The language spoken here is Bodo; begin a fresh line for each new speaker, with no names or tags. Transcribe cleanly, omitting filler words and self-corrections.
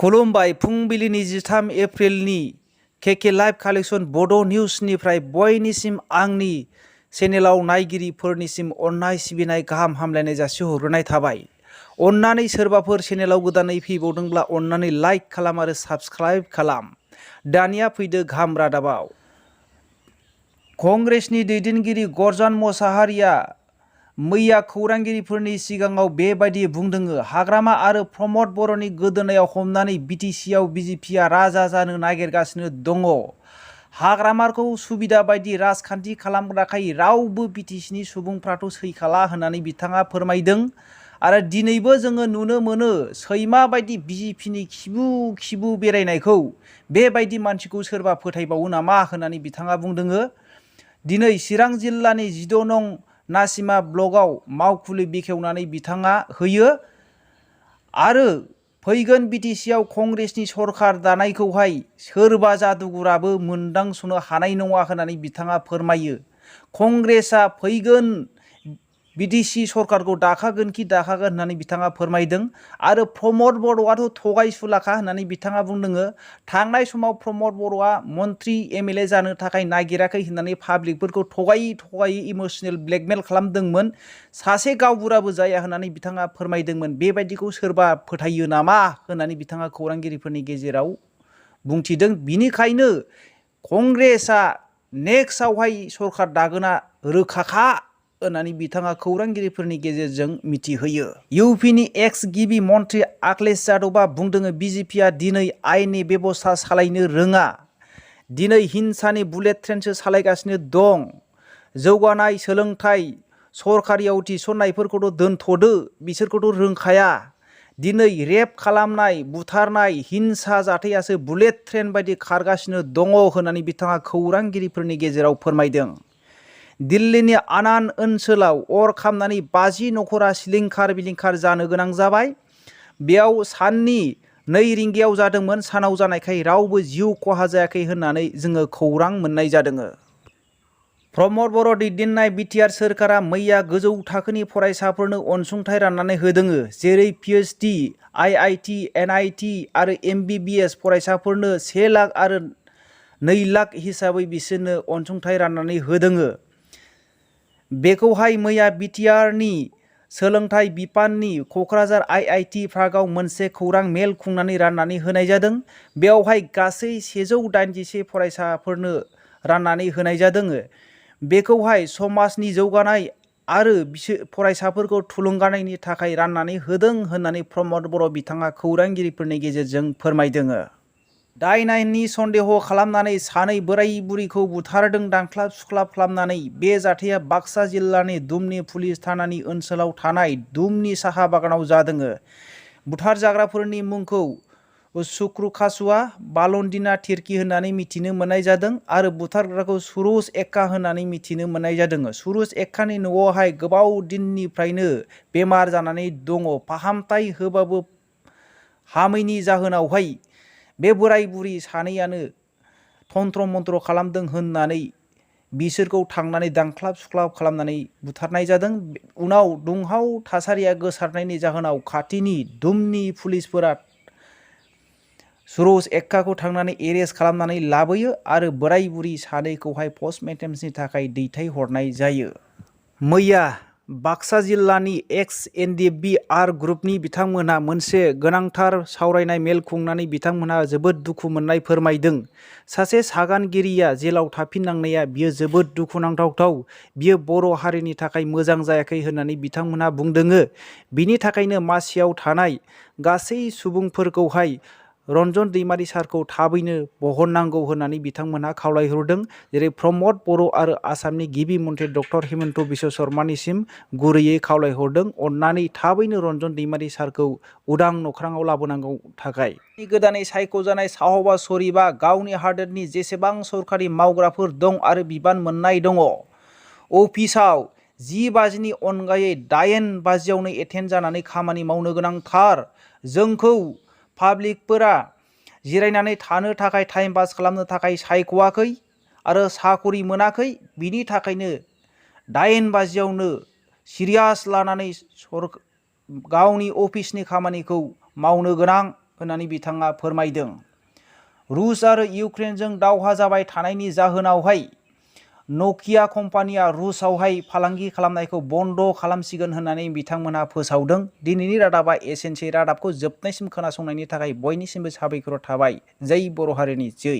खुलुमबाय फुंबिलिनि 13 एप्रिलनि केके लाइभ कालेक्शन बड' निउसनिफ्राय बयनिसिम आंनि चेनेलाव नायगिरिफोरनिसिम अननाय सिबिनाय गाहाम हामलायनाय जासिहरग्रोनाय थाबाय। अननानै सोरबाफोर चेनेलाव गोदानै फैबावदोंब्ला अननानै लाइक खालाम आरो साबस्क्राइब खालाम। दानिया फैदो गाहाम रादाबाव। कंग्रेसनि दैदेनगिरि रन्जन मोसाहारिया मैया खौरांगिरिफोरनि सिगाङाव बेबायदि बुंदों। हाग्रामा आरो प्रमद बर'नि गोदोनायाव हमनानै बिटिसिआव बिजेपिआ राजा जानो नागिरगासिनो दङ। हाग्रामाखौ सुबिदा बायदि राजखान्थि खालामग्राखाय रावबो बिटिसिनि सुबुंफ्राथ' सैखाला होननानै बिथाङा फोरमायदों। आरो दिनैबो जोङो नुनो मोनो सैमा बायदि बिजेपिनि खिबु बेरायनायखौ। बेबायदि मानसिखौ सोरबा फोथायबावो नामा होननानै बिथाङा बुंदों। दिनै चिरां जिल्लानि 16 नं नासिमा ब्लकआव मावखुलि बेखेवनानै बिथाङा होयो आरो फैगोन बिटिसिआव कंग्रेसनि सरकार दानायखौहाय सोरबा जादुगराबो मोनदांसनो हानाय नङा होननानै बिथाङा फोरमायो। कंग्रेसआ फैगोन बिटिसि सरकारखौ दाखागोन होननानै बिथाङा फोरमायदों। आरो प्रमद बर'आथ' थगायसुलाखा होननानै बिथाङा बुंदों। थांनाय समाव प्रमद बर'आ मन्त्रि एमएलए जानो थाखाय नागिराखै होननानै पाब्लिकफोरखौ थगायै इमोसनेल ब्लेकमेल खालामदोंमोन। सासे गावबुराबो जाया होननानै बिथाङा फोरमायदोंमोन। बेबायदिखौ सोरबा फोथायो नामा होननानै बिथाङा खौरांगिरिफोरनि गेजेराव बुंथिदों। बिनिखायनो कंग्रेसआ नेक्स्टआवहाय सरकार दागोना रोखाखा होननानै बिथाङा खौरांगिरिफोरनि गेजेरजों मिथिहोयो। इउपिनि एक्स गिबि मन्त्रि अखिलेश यादवआ बुंदों बिजेपिआ दिनै आयेननि बेबस्था सालायनो रोङा। दिनै हिंसानि बुलेट ट्रेनसो सालायगासिनो दं। जौगानाय सोलोंथाइ सरकारियाव थिसननायफोरखौथ' दोनथ'दो, बिसोरखौथ' रोंखाया। दिनै रेप खालामनाय बुथारनाय हिंसा जाथायासो बुलेट ट्रेन बायदि खारगासिनो दङ होननानै बिथाङा खौरांगिरिफोरनि गेजेराव फोरमायदों। दिल्लीनि आनान ओनसोलाव अर खामनानै 50 नखरा सिलिंखार बिलिंखार जानो गोनां जाबाय। बेयाव साननि 2 रिंगायाव जादोंमोन। सानाव जानायखाय रावबो जिउ खहा जायाखै होननानै जोङो खौरां मोननाय जादों। प्रमद बर' दैदेननाय बिटिआर सोरखारा मैया गोजौ थाखोनि फरायसाफोरनो अनसुंथाइ राननानै होदों। जेरै पिएचडि, आइआइटि, एनआइटि आरो एमबिबिएस फरायसाफोरनो 1 लाख आरो 2 लाख हिसाबै बिसोरनो अनसुंथाइ राननानै होदों। बेखौहाय मैया बिटिआरनि सोलोंथाइ बिफाननि क'क्राझार आइआइटि प्रागआव मोनसे खौरां मेल खुंनानै राननानै होनाय जादों। बेयावहाय गासै 181 फरायसाफोरनो राननानै होनाय जादों। बेखौहाय समाजनि जौगानाय आरो फरायसाफोरखौ थुलुंगानायनि थाखाय राननानै होदों होननानै प्रमद बर' बिथाङा खौरांगिरिफोरनि गेजेरजों फोरमायदों। दायनायनि सन्देह खालामनानै सानै बोराय बुरैखौ बुथारदों दांख्लाब सुख्लाब खालामनानै। बे जाथाया बाक्सा जिल्लानि दुमनि पुलिस थानानि ओनसोलाव थानाय दुमनि साहा बागानाव जादों। बुथारजाग्राफोरनि मुंखौ सुक्रु कासुवा, बालन्दिना तिर्की होननानै मिथिनो मोननाय जादों आरो बुथारग्राखौ सुरुज एक्का होननानै मिथिनो मोननाय जादों। सुरुज एक्कानि न'आवहाय गोबाव दिननिफ्रायनो बेमार जानानै दङ। फाहामथाय होबाबो हामैनि जाहोनावहाय बे बोराय बुरि सानैयानो तन्त्र मन्त्र खालामदों होननानै बिसोरखौ थांनानै दांख्लाब सुख्लाब खालामनानै बुथारनाय जादों। उनाव दुंहाव थासारिया गोसारनायनि जाहोनाव खाथिनि दुमनि पुलिसफोरा सुरुज एक्काखौ थांनानै एरेस्ट खालामनानै लाबोयो आरो बोराय बुरि सानैखौहाय पस्टमर्टेमनि थाखाय दैथायहरनाय जायो। मैया बाक्सा जिल्लानि एक्स एनडिएफबि आर ग्रुपनि बिथांमोनहा मोनसे गोनांथार सावरायनाय मेल खुंनानै बिथांमोनहा जोबोद दुखु मोननाय फोरमायदों। सासे सागानगिरिया जेलाव थाफिननांनाया बियो जोबोद दुखुनांथाव। बियो बर' हारिनि थाखाय मोजां जायाखै होननानै बिथांमोनहा बुंदों। बिनि थाखायनो मासियाव थानाय गासै सुबुंफोरखौहाय रन्जन दैमारि सारखौ थाबैनो बहननांगौ होननानै बिथांमोनहा खावलायहरदों। जेरै प्रमद बर' आरो आसामनि गिबि मन्त्रि डक्टर हिमन्त बिश्व शर्मानिसिम गुरैयै खावलायहरदों अननानै थाबैनो रन्जन दैमारि सारखौ उदां नख्राङाव लाबोनांगौ थाखाय। गोदानै सायख'जानाय साहबा शरीफआ गावनि हादोरनि जेसेबां सरखारि मावग्राफोर दं आरो बिबान मोननाय दङ अफिसाव 10 बाजिनि अनगायै 8 बाजियावनो एटेन्ड जानानै खामानि मावनो गोनांथार। जोंखौ पाब्लिकफोरा जिरायनानै थानो थाखाय टाइम पास खालामनो थाखाय सायख'वाखै आरो साखरि मोनाखै। बिनि थाखायनो 8 बाजियावनो सिरियास लानानै गावनि अफिसनि खामानिखौ मावनो गोनां होननानै बिथाङा फोरमायदों। रुस आरो इउक्रेनजों दावहा जाबाय थानायनि जाहोनावहाय नकिया कम्पानिया रुसावहाय फालांगि खालामनायखौ बन्द खालामसिगोन होननानै बिथांमोनहा फोसावदों। दिनैनि रादाबा एसेनोसै। रादाबखौ जोबनायसिम खोनासंनायनि थाखाय बयनिसिमबो साबायखर थाबाय। जै बर' हारिनि जै।